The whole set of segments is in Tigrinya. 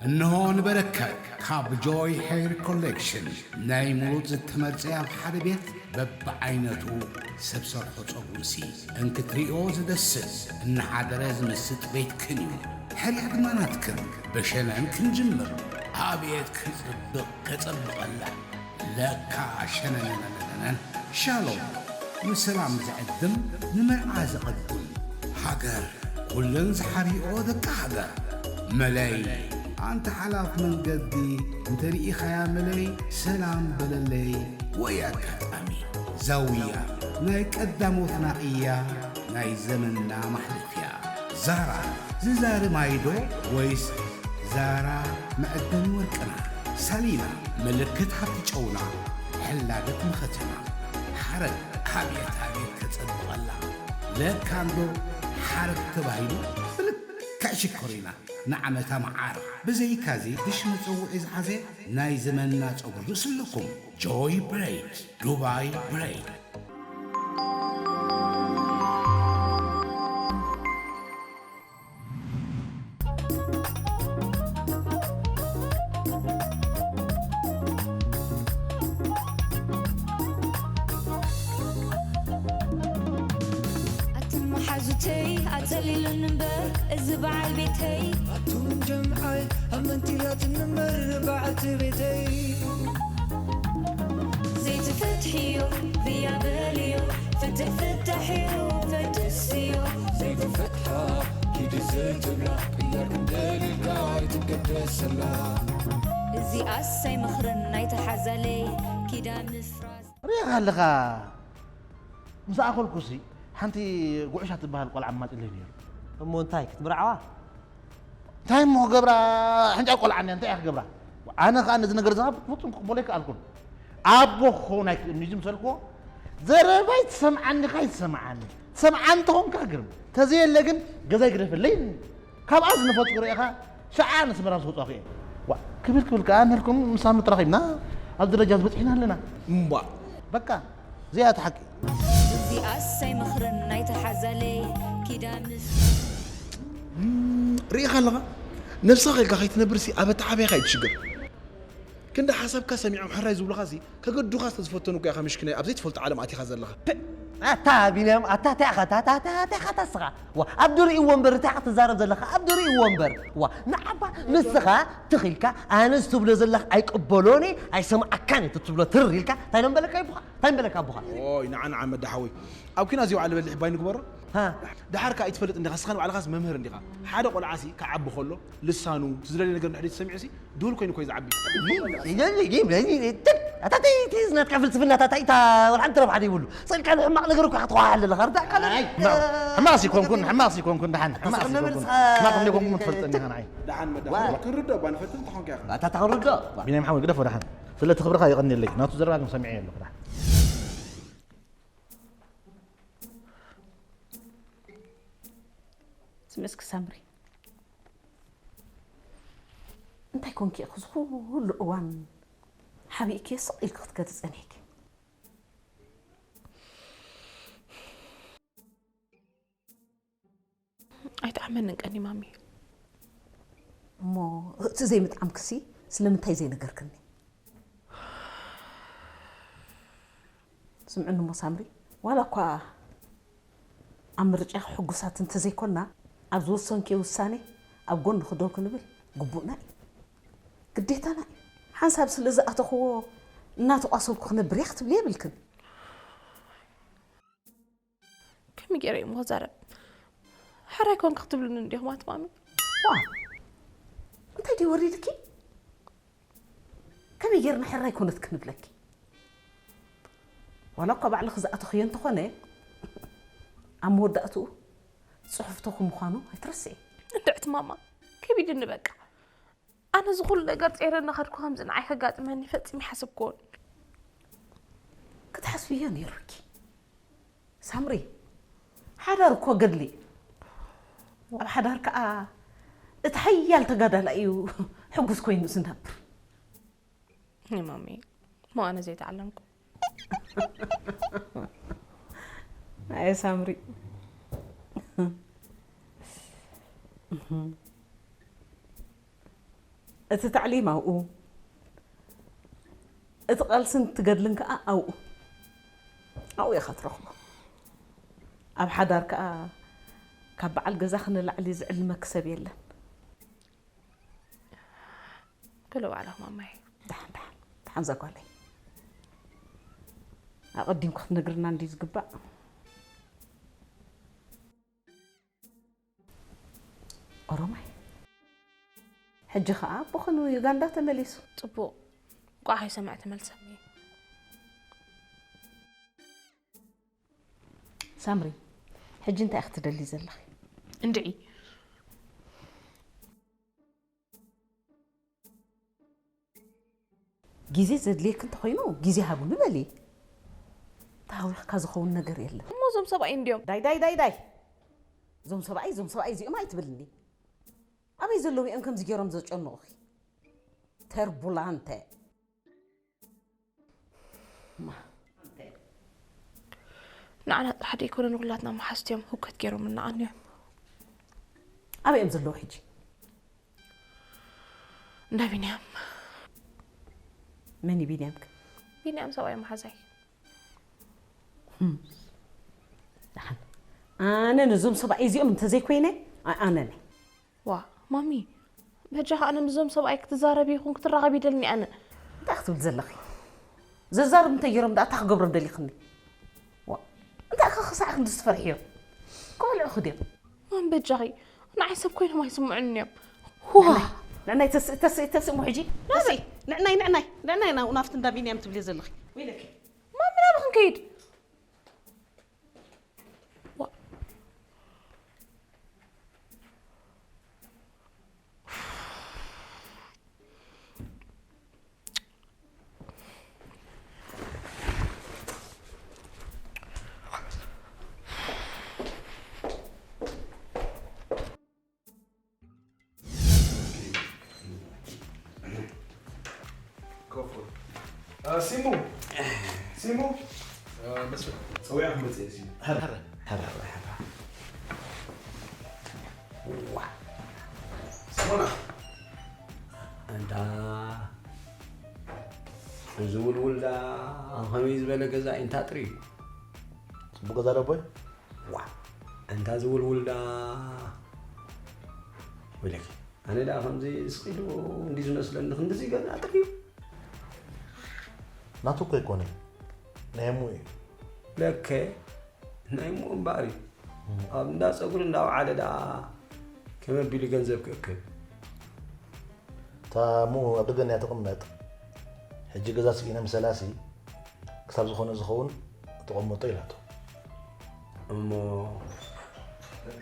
እንሆ ንበረከት ካብ ጆይ ሄር ኮሌክሽን ናይ ምሩፅ ዝተመርፀ ኣብ ሓደ ቤት በብዓይነቱ ሰብ ሰርሖ ፀጉርሲ እንክትሪኦ ዝደስስ እናሓደረ ዝምስጥ ቤትክን እዩ። ሕርያ ድማ ናትክን። ብሸነን ክንጅምር። ኣቤት ክፅብቕ ከፀብቐላ ለካ ሸነነነነነን ሻሎም ንሰላም ዝዕድም ንመርዓ ዝቐድም ሃገር ኩለን ዝሓሪኦ ደቂ ሃገር መለይ ኣንተ ሓላፍ መንገዲ እንተ ርኢኻያ መለይ ሰላም በለለይ ወይ ኣጋጣሚ ዛውያ ናይ ቀዳሞትና እያ ናይ ዘመንና ማሕለፍያ ዛራ ዝዛሪ ማይዶ ወይስ ዛራ መዐደኒ ወርቅና ሳሊና ምልክት ሃብቲ ጨውና ሕላገት መኸተና ሓረግ ኣብየት ኣብየት ከጸብቐላ ለካንዶ ሓረግ ተባሂሉ ብልክዕ ሽኮሪና ንዓመታ መዓር ብዘይካዚ ድሽ መጸውዒ ዝሓዘ ናይ ዘመንና ጸጉሪ ርእስልኩም ጆይ ብሬድ ዱባይ ብሬድ ኣቱም መሓዙተይ ኣጸሊሉኒ እምበር እዚ በዓል ቤተይ ኣቱም ጀምዓይ ኣመንቲ ኣቱም እምበር በዓልቲ ቤተይ ዘይትፈትሕዮ ብያ በልዮ ፍትሕ ፍታሕ እዩ ፈድስዮ ዘይትፈትሓ ኪዲ ዘይትብላ ቅያር ክንደልልካ ኣይትገደሰላ እዚኣስ ኣይመኽርን ናይቲ ሓዛለይ ኪዳን ምፍራስ ርኢኻ ኣለኻ ምስ ኣኸልኩሲ ሓንቲ ጉዕሻ ትበሃል ቆልዓ ኣማፂለይ ነይሩ እሞ እንታይ ክትምርዓዋ እንታይ እሞ ክገብራ ሕንጫ ቆልዓ እንድያ እንታይ እያ ክገብራ ኣነ ከዓ ነዚ ነገር ዝሃብ ፍፁም ክቕበሎ ኣይከኣልኩን ኣቦ ክኸውን ኣይክእልን እዩ ዝምሰልክዎ ዘረባይ ትሰምዓኒ ካ ይትሰምዓኒ ትሰምዓ እንተኾንካ ግርም ተዘየለ ግን ገዛይ ግደፈለይ ካብኣ ዝነፈጥኩ ርኢኻ ሸዓ ነስመራ ምስ ወጻኹ እየ። ዋ ክብል ክብል ከኣ ንህልኩም ምሳኑ ተራኺብና ኣብ ደረጃ ዝበጽሕና ኣለና። እምቧእ። በቃ እዚኣ እያ እቲ ሓቂ። እዚኣስ ኣይመኽርን ናይቲ ሓዛለይ ኪዳን ምስ ርኢኻ ኣለኻ ነብስኻ ኢልካ ከይትነብርሲ ኣብ ኣተዓብያኻ እዩ እቲ ሽግር። ክንዲ ሓሳብካ ሰሚዖም ሕራይ ዝብሉኻሲ ከገዱኻ ዝተዝፈተኑካ ኢኻ ምሽክናይ ኣብ ዘይትፈልጦ ዓለም ኣቲኻ ዘለኻ። ኣታ ቢንያም ኣታ ታይ ኢኻ ኣታ ኣታ ኣታ ታይ ኢኻ ኣታ ስኻ ዋ ኣብ ድርኡ ወንበር እንታይ ኢኻ ትዛረብ ዘለኻ ኣብ ድርኡ ወንበር ዋ ንዓባ ንስኻ ትኺልካ ኣነስ ትብሎ ዘለኻ ኣይቅበሎን እየ ኣይሰምዓካን እየ ትብሎ ትር ኢልካ እንታይ ሎም በለካ ይቡኻ እንታይ በለካ ኣቦኻ ኦይ ንዓ ንዓ መዳ ሓወይ ኣብ ኲናት ዘይውዓለ በሊሕ ባይ ንግበሮ ሃ ደሓር ከኣ ኣይትፈልጥ እንዲኻ ስኻ ንባዕልኻስ መምህር እንዲኻ ሓደ ቆልዓሲ ክዓቢ ከሎ ልሳኑ ትዝለልዮ ነገር እንድሕር ተሰሚዑሲ ድሁል ኮይኑ ኮዩ ዝዓቢ። ኣታተይ እቲ ናትካ ፍልስፍናታት ኣይታ ወላ ሓንቲ ረብሓ ዘይብሉ። ሰልካ ንሕማቕ ነገር እኮ ክትኸዋሕ ኣለኻ። ርዳእካ ለ ሕማቕ ሲኮንኩን ሕማቕ ሲኮንኩን ደሓን ሕማቕ ሲኮንኩን ሕማቕ እንደ ኮንኩ ትፈልጠኒ ኢኻ ንዓይ። ደሓን መዳ ክንርዶ እባ ንፈትን ተኾንካ ኢኻ። ኣታ ተኽርዶ። ቢንያም ሓወይ ግደፎ ደሓን ስለ እቲ ክብርኻ የቐንየለይ ናቱ ዘረባ ግን ሰሚዐ ኣለኹ ደሓን። ስምዕስኪ ሳምሪ እንታይ ኮንኪ ኢኺ እዚ ኩሉ እዋን ሓቢእክዮ ስቕ ኢልኪ ክትገዚ ጸኒሕኪ? ኣይትዓመንን ቀኒ ማሚ። እሞ እቲ ዘይምጥዓምክሲ ስለምንታይ ዘይነገርክኒ? ስምዕኒ እሞ ሳምሪ፣ ዋላ እኳ ኣብ ምርጫኺ ሕጉሳት እንተዘይኮንና፣ ኣብ ዝወሰንክዮ ውሳኔ ኣብ ጎንኺ ደው ክንብል ግቡእና እዩ። ግዴታና እዩ። ሓንሳብ ስለ ዝኣተኽዎ እናተቋሰልኩ ክነብር እየ ክትብሊ የብልክን። ከመይ ገይረ እየ እሞ ክዛረብ? ሕራይ ኮንኪ ክትብሉኒ እንዲኹም ኣትማሚ። ዋእ! እንታይ ድዩ ወሪድኪ? ከመይ ጌርና ሕራይ ኮነት ክንብለኪ? ዋላ እኳ ባዕልኺ ዝኣተኽዮ እንተኾነ ኣብ መወዳእትኡ ጽሑፍ ተኹ ምዃኑ ኣይትረስዒ። እንድዕቲ ማማ ከቢድኒ በቃ። ኣነ እዚ ኩሉ ነገር ጸይረ እናኸድኩ ከምዚ ንዓይ ከጋጥመኒ ፈጺመ ኣይሓሰብኩዎን። ክትሓስብዮ ነይሩኪ ሳምሪ። ሓዳር እኮ ገድሊ እዩ። ኣብ ሓዳር ከኣ እቲ ሓያል ተጋዳላይ እዩ ሕጉስ ኮይኑ ዝነብር። ማሚ እሞ ኣነ ዘይተዓለምኩ። ኣየ ሳምሪ። እቲ ታዕሊም ኣብኡ፣ እቲ ቃልስን እቲ ገድልን ከኣ ኣብኡ ኣብኡ ኢኻ ትረኽቦ። ኣብ ሓዳር ከኣ ካብ በዓል ገዛኺ ንላዕሊ ዝዕልመኪ ሰብ የለን። ገለ ባዕላ ማማይ። ደሓን ደሓን ደሓን ዛጓለይ። ኣቐዲምኩ ክትነግርና እንዲ ዝግባእ። ኦሮማይ ሕጂ ኸኣ ኣቦኽን ዩጋንዳ ተመሊሱ። ጽቡቕ። እንቋዕ ከይሰምዐ ተመልሰኒ። ሳምሪ፣ ሕጂ እንታይ ኢኺ ትደሊ ዘለኺ? እንድዒ። ግዜ ዘድልየኪ እንተኾይኑ ግዜ ሃቡኒ በሊ። ተሃዊኽካ ዝኸውን ነገር የለን። እሞ እዞም ሰብኣይ እንድዮም። ዳይ ዳይ ዳይ ዳይ እዞም ሰብኣይ እዞም ሰብኣይ እዚኦም ኣይትብልኒ። ኣበይ ዘለዉ እዮም ከምዚ ገይሮም ዘጨንቑኺ? ተርቡላንተ። ንዓና ጥራሕ ደይኮነ ንኩላትና መሓዝቲ እዮም ህውከት ገይሮምልና ቀንዮም። ኣበይ እዮም ዘለዉ ሕጂ? እንዳ ቢንያም። መን እዩ ቢንያምክ? ቢንያም ሰብኣይ መሓዛይ። ኣነ ነዞም ሰብኣይ እዚኦም እንተዘይኮይነ ኣነነ ዋ ማሚ በጃኻ ኣነ ምስዞም ሰብኣይ ክትዛረብ ይኹን ክትራኸብ ይደልኒ ኣነ። እንታይ ክትብል ዘለኺ? ዘዛርብ እንተይሮም ደኣ እንታይ ክገብሮም ደሊኽኒ? ዋ እንታይ ከ ክሳዕ ክንድስ ትፈርሕዮም? ክበልዑኺ ድዮም? ማሚ በጃኺ ንዓይ ሰብ ኮይኖም ኣይስምዑን እዮም። ዋ ንዕናይ ተስእ ተስእ ተስእ እሞ ሕጂ ተስእ ንዕናይ ንዕናይ ንዕናይ ናብቲ እንዳ ቢንያም ትብልዮ ዘለኺ ወይለኪ። ማሚ ናበይ ክንከይድ? ሲሙ ሲሙ ጸውያ ክመጽእ ሲሙ። ኣንታ እዚ ውልውል ዳ ከመይ ዝበለ ገዛ እዩ እንታ ጥሪ እዩ። ጽቡቅ ገዛ ደቦይ። ዋ ኣንታ እዚ ውልውል ዳ ወይለኪ ኣነ ዳ ከምዚ ስቂሉ እንዲ ዝመስለኒ ክንድዚ ገዛ ጥሪ እዩ። ናቱ እኮ ይኮነ ናይ እሙ እዩ። ለከ ናይ እሙ እምበኣር እዩ። ኣብ እንዳ ጸጉሪ እንዳውዓለ ደኣ ከመይ ኣቢሉ ገንዘብ ክእክብ? እታ እሙ ኣብ ደገ እንድያ ትቕመጥ። ሕጂ ገዛ ስኢነ ምሰላሲ ክሳብ ዝኾነ ዝኸውን ተቐመጦ ኢላቶ። እሞ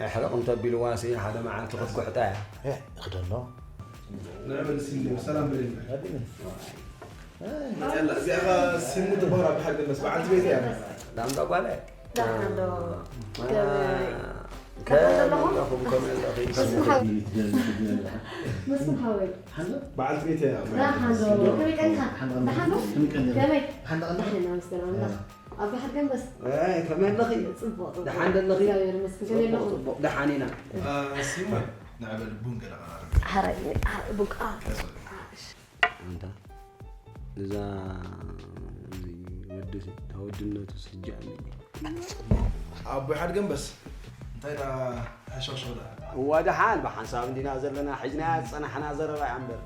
ኣሕርቕ እንተቢልዋሲ ሓደ መዓልቲ ክትጉሕጣ እያ። እሕ፣ ይኽደኖ። ንዕበል ሲንዲ ሰላም በለኒ። መፅኣላ እዚኣ ኸ ሲሙ ትበሃል ኣብ ሓቂ መስ በዓልቲ ቤት እያ። ላምባ ጓለ ደሓን ዶ? ከመይ ኣለኹም? ከመይ ኣለኹም? መስፍን ሓወይ። በዓልቲ ቤት እያ። ደሓን ዶ? ከመይ ቀኒኻ? ደሓን ዶ? ከመይ ቀኒኻ? ከመይ? ደሓን ኢና መስገን ኣምላኽ። ኣብ ባሕር ገንበስ? ኣይ፣ ከመይ ኣለኺ? ጽቡቕ፣ ጽቡቕ። ደሓን ደለኺ? እግዚኣብሔር ይመስገን። ከመይ ኣለኹም? ጽቡቕ፣ ደሓን ኢና። ሲማ፣ ንዕበል ቡን ገለ ቀራርብ። ሓራይ፣ ሓራይ፣ ቡን፣ አ፣ ቀስ በል። አ፣ እሺ። ኣንታ እዛ እዚ ወዲ እታ ወድነቱ ስጃ ኣቦይ ሓድገም በስ እንታይ ዳ ሕሾሾ ዳ እዋ ደሓን ብሓንሳብ እንዲና ዘለና ሕጅና ዝፀናሕና ዘረባ እያ እምበር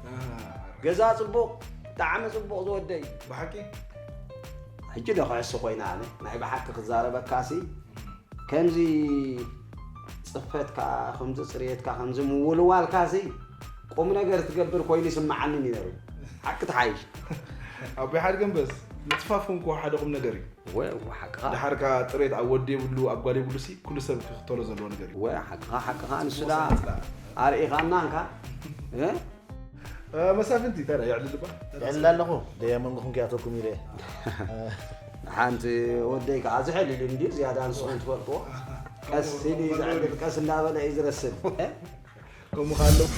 ገዛ ፅቡቕ ብጣዕሚ ፅቡቕ ዝወደይ ብሓቂ ሕጂ ዶ ክሕሱ ኮይና ኣነ ናይ ብሓቂ ክዛረበካሲ ከምዚ ጽፈትካ ከምዚ ጽርየትካ ከምዚ ምውልዋልካ ሲ ቁም ነገር ትገብር ኮይኑ ይስምዓኒ ነይሩ። ሓቂ ትሓይሽ። ኣቦይ ሓድገም በስ ምጽፋፍ እንኮ ሓደ ቁም ነገር እዩ። ወ ሓቅኻ። ድሓር ከኣ ጽሬት ኣብ ወዲ የብሉ ኣብ ጓል የብሉ ሲ ኩሉ ሰብ ክኽተሎ ዘለዎ ነገር እዩ። ወ ሓቅኻ ሓቅኻ ንሱ ደኣ ኣርኢኻና እንካ። እ? መሳፍንቲ እንታይ ደኣ የዕልል እባ? የዕልል ኣለኹ። ደየ መንጎኹም ክያተኩም ኢለ። ሓንቲ ወደይ ከዓ ዝሕል ኢሉ እንድዩ ዝያዳ ንስኹም ትፈልጥዎ ቀስ ኢሉ እዩ ዝዕልል ቀስ እንዳበለ እዩ ዝረስን ከምኡ ከ ኣለዉ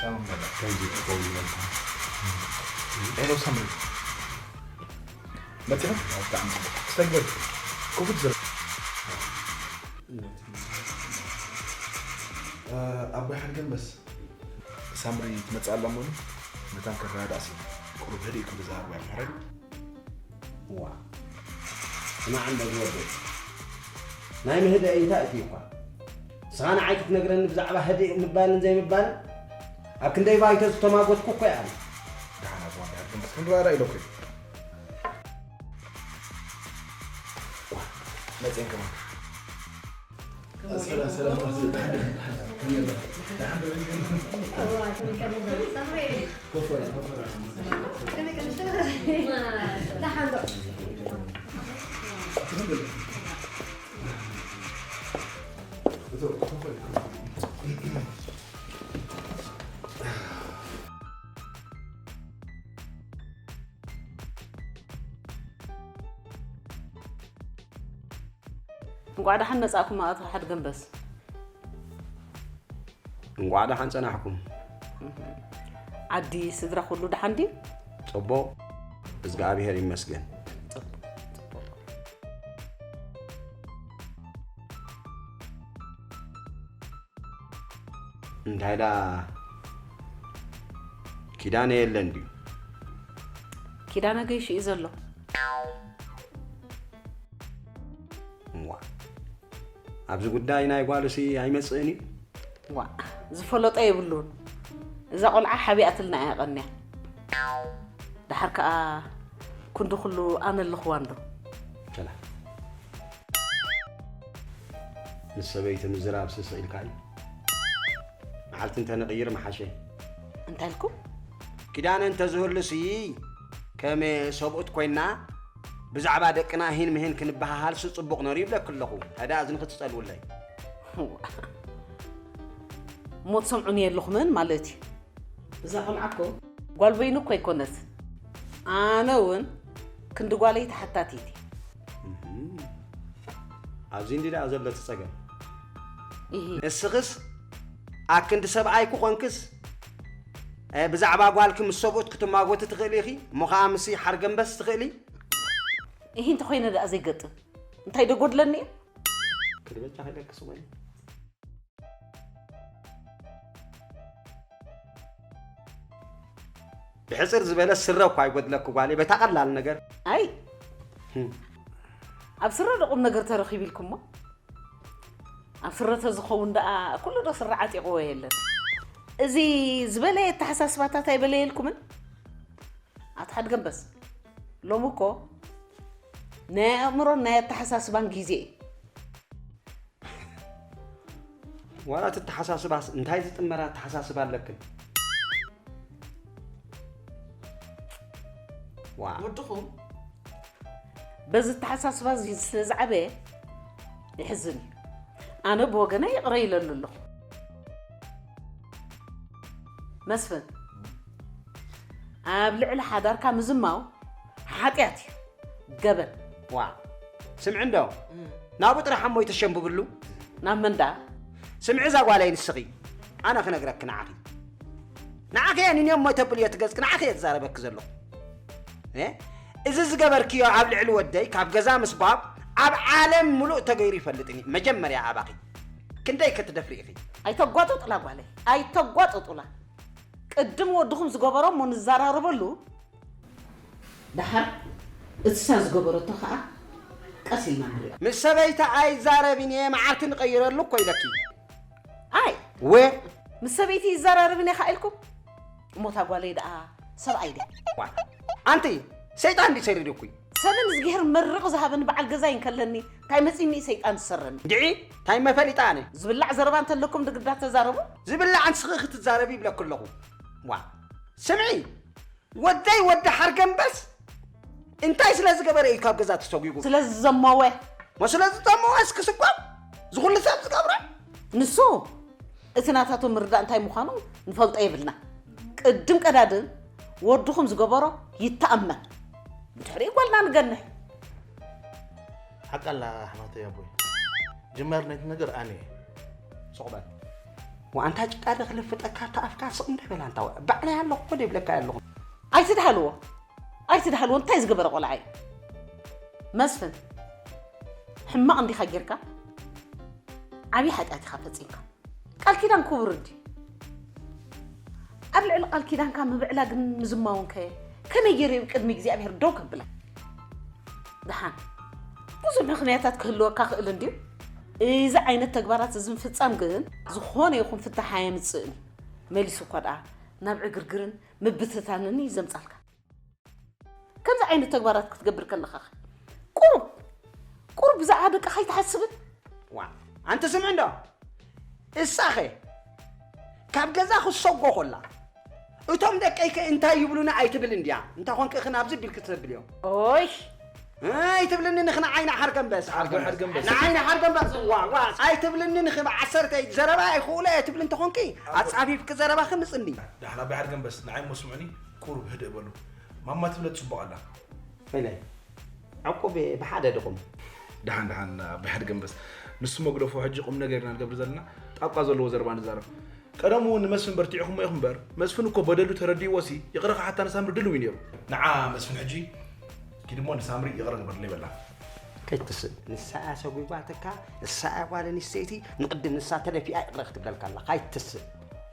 ከምዚ ክኸውን ይበልካ። ሄሎ ሳምሪ፣ መጺኻ? ብጣዕሚ ጽቡቕ። ክስተግበር ኮፉት ዝረ ኣቦይ ሓድገን በስ ሳምሪ ትመጽእ ኣላ እሞ፣ መታን ክረዳዳእሲ ቁሩብ ህድእ ክብል ዝሃርባ እያ። ዋ ስማዕ እንዶ ዝወደይ፣ ናይ ምህደእ እንታይ እቲ እኳ ንስኻ ንዓይ ክትነግረኒ ብዛዕባ ህድእ ምባልን ዘይምባልን? ኣብ ክንደይ ባይቶ ዝተማጎትኩ እኮ እየ ኣነ። ደሓን ኣቦ ኣንዳር ግን ክንረዳዳእ ኢለ እኮ እየ። መፅየን ከማን እንቋዕ ደሓን መጻእኩም ኣቶ ሓድገንበስ። እንቋዕ ደሓን ጸናሕኩም። ዓዲ ስድራ ኩሉ ደሓን ድዩ? ጽቡቕ፣ እዝግኣብሄር ይመስገን። እንታይ ዳ ኪዳነ የለን ድዩ? ኪዳነ ገይሹ እዩ ዘሎ። እዋ ኣብዚ ጉዳይ ናይ ጓልሲ ኣይመጽእን እዩ። ዋ ዝፈለጦ የብሉን። እዛ ቆልዓ ሓቢኣትልና እያ ቀንያ። ደሓር ከኣ ክንዲ ኩሉ ኣነ ኣለኽዋ እንዶ። ቸላ ምስ ሰበይቲ ምዝራብ ስስቕ ኢልካ እዩ። መዓልቲ እንተንቕይር ምሓሸ። እንታይ ኢልኩም? ኪዳነ እንተዝህሉሲ ከም ሰብኡት ኮይና ብዛዕባ ደቅና ሂን ምሂን ክንበሃሃልሲ ጽቡቕ ነሩ ይብለኪ ኣለኹ። ታዲያ እዝንኺ ትጸልውለይ። እሞ ትሰምዑኒ የለኹምን ማለት እዩ። እዛ ቆልዓ እኮ ጓል በይኑ እኮ ኣይኮነትን። ኣነ እውን ክንዲ ጓለይ ተሓታቲት እየ። ኣብዚ እንዲ ደኣ ዘሎ እቲ ጸገም። እሂ። እስኽስ ኣክንዲ ሰብኣይ ክኾንክስ እ፣ ብዛዕባ ጓልኪ ምስ ሰብኡት ክትማጎቲ ትኽእሊ ኢኺ፣ እሞ ኸኣ ምስ ሓርገምበስ ትኽእሊ። እሂ እንተኾይነ ደኣ ዘይገጥም እንታይ ደጎድለኒ እዩ? ክድበጫ ከይደክስ ወይ ብሕጽር ዝበለ ስረ እኳ ኣይጎድለኪ ጓለይ፣ በታ ቀላል ነገር። ኣይ ኣብ ስረ ዶ ቁም ነገር ተረኺቡ ኢልኩሞ? ኣብ ስረ ተዝኸውን ደኣ ኩሉ ዶ ስረ ዓጢቕዎ የለን? እዚ ዝበለየ ኣተሓሳስባታት ኣይበለየልኩምን? ኣቶ ሓድገምበስ ሎሚ እኮ ናይ ኣእምሮን ናይ ኣተሓሳስባን ግዜ እዩ። ዋላ እቲ ኣተሓሳስባስ እንታይ ዝጥመር ኣተሓሳስባ ኣለክን? ዋ ወድኹም በዚ ኣተሓሳስባ እዚ ስለ ዝዓበየ የሕዝን እዩ። ኣነ ብወገነይ ይቕረ ኢለሉ ኣለኹ። መስፍን ኣብ ልዕሊ ሓዳርካ ምዝማው ሓጢኣት እዩ። ገበን። ዋ ስምዒ እንዶ ናብኡ ጥራሕ እሞ ይተሸንብብሉ። ናብ መን ደኣ? ስምዒ እዛ ጓለይ ንስኺ ኣነ ክነግረኪ ንዓኺ ንዓኺ እየ ንንዮ እሞ ተብልዮ ትገዝኪ ንዓኺ እየ ዝዛረበኪ ዘለኹ። እ? እዚ ዝገበርክዮ ኣብ ልዕሊ ወደይ ካብ ገዛ ምስባብ ኣብ ዓለም ምሉእ ተገይሩ ይፈልጥን እዩ። መጀመርያ ኣባኺ ክንደይ ክትደፍሪ ኢኺ? ኣይተጓጥጡላ ጓለይ ኣይተጓጥጡላ። ቅድም ወድኹም ዝገበሮ እሞ ንዘራረበሉ። ደሓር እትሳ ዝገበረቶ ኸዓ ቀስ ኢልና ንሪኦ። ምስ ሰበይቲ ኣይዛረብን እየ መዓልቲ ንቐይረሉ እኮ ኢለኪ። ኣይ ወ ምስ ሰበይቲ ይዘራረብን እየ ኸዓ ኢልኩም እሞ እታ ጓለይ ደኣ ሰብኣይ ድያ? ኣንቲ ሰይጣን ድዩ ሰሪዱኪ? ሰብን እዝግሄር መርቕ ዝሃበኒ በዓል ገዛይ እንከለኒ እንታይ መፂኒ ሰይጣን ዝሰረኒ? እንድዒ እንታይ መፈሊጣ ኣነ? ዝብላዕ ዘረባ እንተለኩም ድግዳ ተዛረቡ። ዝብላዕ ንስኺ ክትዛረቢ ይብለኪ ኣለኹ። ዋ ስምዒ ወደይ ወዲ ሓርገምበስ እንታይ ስለ ዝገበረ እዩ ካብ ገዛ ተሰጒጉ? ስለ ዝዘመወ። ሞ ስለ ዝጠመወስ ክስጎም ዝኹሉ ሰብ ዝገብሮ? ንሱ እቲ ናታቱ ምርዳእ እንታይ ምዃኑ ንፈልጦ የብልና። ቅድም ቀዳድም ወድኹም ዝገበሮ ይተኣመን፣ ብድሕሪኡ ጓልና ንገንሕ። ሓቃላ ኣሕማተይ ኣቦይ ጅማር ናይቲ ነገር ኣነ እየ። ሱቕ በል። ወኣንታ ጭቃ ዶ ክልፍጠካ፣ እታ ኣፍካ ስቕ እንዶ በላ፣ እንታ ወ-፣ ባዕለይ ኣለኹ እኮ ደይብለካ ኣለኹ። ኣይትድሃልዎ፣ ኣይትድሃልዎ፣ እንታይ ዝገበረ ቆልዓ እዩ? መስፍን፣ ሕማቕ እንዲኻ ጌርካ፣ ዓብዪ ሓጢኣት ኢኻ ፈጺምካ። ቃል ኪዳን ክቡር እንድዩ። ኣብ ልዕሊ ቃል ኪዳንካ ምብዕላግን ምዝማውን ከ ከመይ ገይሩ እዩ ቅድሚ እግዚኣብሔር ደው ከብላ? ደሓን ብዙሕ ምኽንያታት ክህልወካ ክእል እንድዩ። እዚ ዓይነት ተግባራት እዚ ምፍጻም ግን ዝኾነ ይኹን ፍታሕ ኣየምጽእን እዩ። መሊሱ እኳ ደኣ ናብ ዕግርግርን ምብትታንን እዩ ዘምጻልካ። ከምዚ ዓይነት ተግባራት ክትገብር ከለኻ ቁሩብ ቁሩብ ብዛዕባ ደቅኻ ኣይትሓስብን? ዋ፣ ኣንቲ ስምዒ እንዶ፣ እሳኸ ካብ ገዛ ክሰጎ ኮላ፣ እቶም ደቀይከ እንታይ ይብሉኒ ኣይትብል እንድያ? እንተ ኾንክ እኽን ኣብዚ ቢልክ ትብል እዮም። ኦይ! ኣይትብልኒ ንኽን ዓይኒ ሓርገምበስ። ዓርገምበስ። ንዓይኒ ሓርገምበስ። ዋ፣ ዋ፣ ኣይትብልኒ ንኽን ዓሰርተ ዘረባ ኣይኽእሎ እየ ትብል እንተ ኾንኪ፣ ኣጻፊፍኪ ዘረባኺ ምጽኒ። ዳሕና ኣቦይ ሓርገምበስ፣ ንዓይ እሞ ስምዑኒ፣ ቁሩብ ህድእ በሉ። ማማ ትብለ ጽቡቕ ኣላ። ኢለ ዕቁብ ብሓደ ድኹም። ደሓን ደሓን ኣቦይ ሓርገምበስ፣ ንሱ መግደፎ ሕጂ ቁም ነገር ኢና ንገብር ዘለና፣ ጣብቃ ዘለዎ ዘረባ ንዛረብ። ቀደሙ እውን ንመስፍን በርቲዕኹሞ ኢኹም እምበር፣ መስፍን እኮ በደሉ ተረዲእዎ ሲ ይቕረ ክሓታ ንሳምሪ ድልው እዩ ነይሩ። ንዓ መስፍን ሕጂ ኪድ እሞ ንሳምሪ ይቕረ ግበርለይ በላ። ከይትስእ፣ ንሳ እያ ሰጒጓትካ፣ ንሳ እያ ጓል ኣንስተይቲ፣ ንቕድም ንሳ ተደፊኣ ይቕረ ክትብለልካ ኣላ። ከይትስእ፣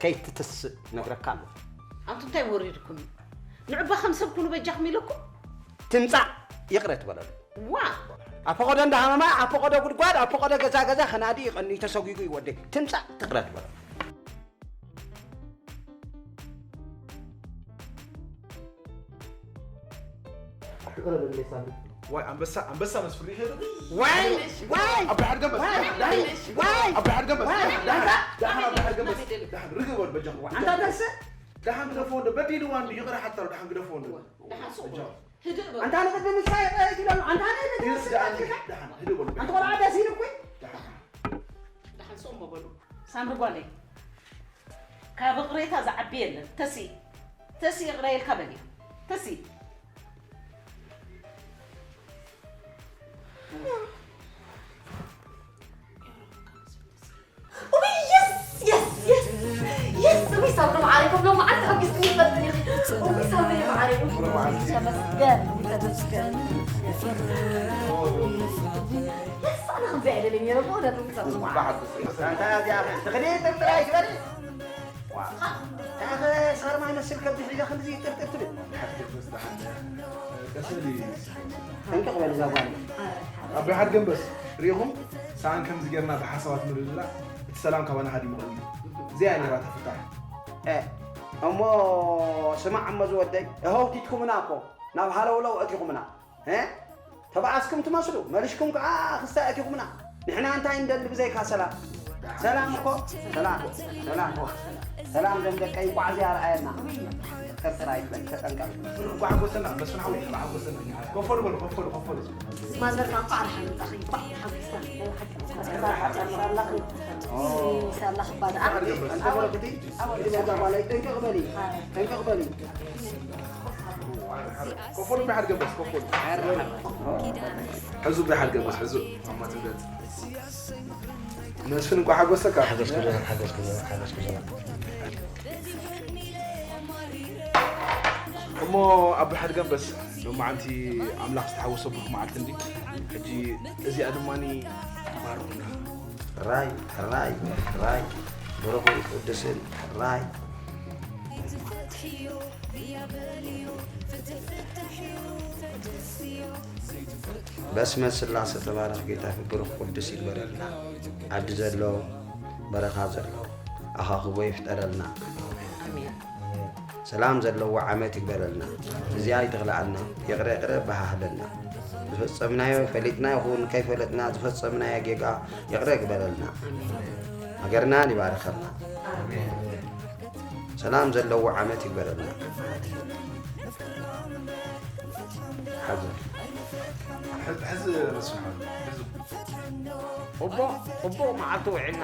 ከይትትስእ ነግረካ ኣለኹ። ኣንቱ እንታይ ወሪድኩም እዩ? ንዕባ ከም ሰብ ኩኑ በጃኹም ኢለኩም? ትምጻእ ይቕረ ትበለሉ። ዋ! ኣብ ፈቐዶ እንዳሃመማ፣ ኣብ ፈቐዶ ጉድጓድ፣ ኣብ ፈቐዶ ገዛ ገዛ ከናዲ ይቐኒ ተሰጒጉ እዩ ወደይ። ትምጻእ ትቕረ ትበለሉ። ይቕረ በለለይ ሳምሪ። ዋይ ኣንበሳ፣ ኣንበሳ መስፍን ሪኸ ዶ? ዋይ! ዋይ! ኣቦይ ሓርገምበስ! ዋይ! ዋይ! ኣቦይ ሓርገምበስ! ዋይ! ደሓን፣ ደሓን ኣቦይ ሓርገምበስ! ደሓን ርግእ በሉ በጃኹም። ኣንታ ተስእ! ደሓን ግደፍዎ እንዶ፣ በዲልዋ እንዶ፣ ይቕረ ሓታ ዶ፣ ደሓን ግደፍዎ እንዶ። ደሓን ስቕ በሉ። በጃኹም። ህድእ በሉ። ኣንታ ንቕድሚ ንሳ ይቕረ ኢሉ ኣሎ። ኣንታ ንቕድሚ ንሳ ይርዳእኒ፣ ይቕረ። ደሓን ህድእ በሉ። ኣንታ ቆልዓ ደስ ኢሉ እኮ። ደሓን። ደሓን ስቕ እሞ በሉ። ሳምሪ ጓለይ፣ ካብ ይቕሬታ ዝዓቢ የለን። ተሲ፣ ተሲ ይቕረ ኢልካ በልዮ። ተሲ። ኡይ፣ የስ፣ የስ፣ የስ፣ የስ። ኡይ፣ ሳምሪ መዓረይ፣ ከምሎም መዓልቲ ሓጒስኒ ይፈልጥን ኢኺ። ኡይ፣ ሳምሪ መዓረይ፣ ኡይ፣ ተመስገን፣ ተመስገን። የስ፣ ኣነ ከምዚኣ እየ ደልየ ነይረ፣ ብእውነት፣ ኡይ፣ ሳምሪ መዓረይ። እታ እዚኣ ኸ፣ ትኽዲ ጥርጥር ኣይትበል። ዋ፣ እታ ኸ ሳርማ ይመስል ከብዲ ሒዛ ክንድዚ ጥርጥር ትብል? ደስ ኢሉ እዩ። ጠንቀቕ በል እዛ ጓል። ኣቦይ ሓርገምበስ፣ ርኢኹም? ሰኣን ከምዚ ጌርና ብሓሳባት ምልልላ፣ እቲ ሰላም ካባና ሃዲሙ ቐኒዩ። እዚኣ እያ ነይራ እታ ፍታሕ። እ፣ እሞ ስማዕ እሞ ዝወደይ፣ እህውቲትኩምና እኮ፣ ናብ ሃለውለው ኣእቲኹምና። እ? ተባኣስኩም ትመስሉ፣ መሊስኩም ከኣ ክስታይ ኣእቲኹምና። ንሕና እንታይ ንደሊ ብዘይካ ሰላም? ሰላም እኮ፣ ሰላም፣ ሰላም እኮ። ሰላም ዞም ደቀይ እንቋዕ እዚ ኣርኣየና። ጥርጥር ኣይትበል፣ ተጠንቀቕ። እንቋዕ ሓጎሰና፣ መስፍን ሓወይ፣ እንቋዕ ሓጎሰና። ኮፍ በሉ፣ ኮፍ በሉ፣ ኮፍ በሉ። ማዘርካ እንቋዕ ደሓን መጻኺ፣ እንቋዕ ሓጎሰና። ናይ ብሓቂ እንቋዕ ደሓን መጻኺ። ኦ። ሳላ ክባ ደኣ። ኣንተ በረክቲ፣ እንግዲህ በዛ ጓለይ ጠንቀቕ በሊ፣ ጠንቀቕ በሊ። ኮፍ በሉ፣ ብሓደ ገበስ፣ ኮፍ በሉ። ሕዙ፣ ብሓደ ገበስ፣ ሕዙ። ኣማ ትብለት። መስፍን፣ እንኳ ሓጎሰካ። ሓጎስኩ ዘመን፣ ሓጎስኩ ዘመን፣ ሓጎስኩ ዘመን። እሞ ኣቦ ሓድገምበስ፣ ሎማዓንቲ ኣምላኽ ዝተሓወሶ ብሩኽ መዓልቲ እንዲ። ሕጂ እዚኣ ድማኒ ባርኹና። ሕራይ፣ ሕራይ፣ ሕራይ፣ ብሩኽን ቅዱስን፣ ሕራይ። በስመ ስላሰ ተባረኽ ጌታ ብሩኽ ቅዱስ ይግበረልና። ዓዲ ዘሎ በረኻ ዘሎ ኣኻኽቦ ይፍጠረልና። ኣሜን። ሰላም ዘለዎ ዓመት ይግበረልና። እዚኣ ይትኽልኣልና። ይቕረ ይቕረ በሃህለና። ዝፈጸምናዮ ፈሊጥና ይኹን ከይፈለጥና ዝፈጸምናዮ ጌጋ ይቕረ ይግበረልና። ሃገርናን ይባርኸልና። ኣሜን። ሰላም ዘለዎ ዓመት ይግበረልና። ሓዘ። ሕዝ-፣ ሕዝ መስፍን ሓወይ፣ ሕዝ። ጽቡቕ፣ ጽቡቕ መዓልቲ ውዒልና።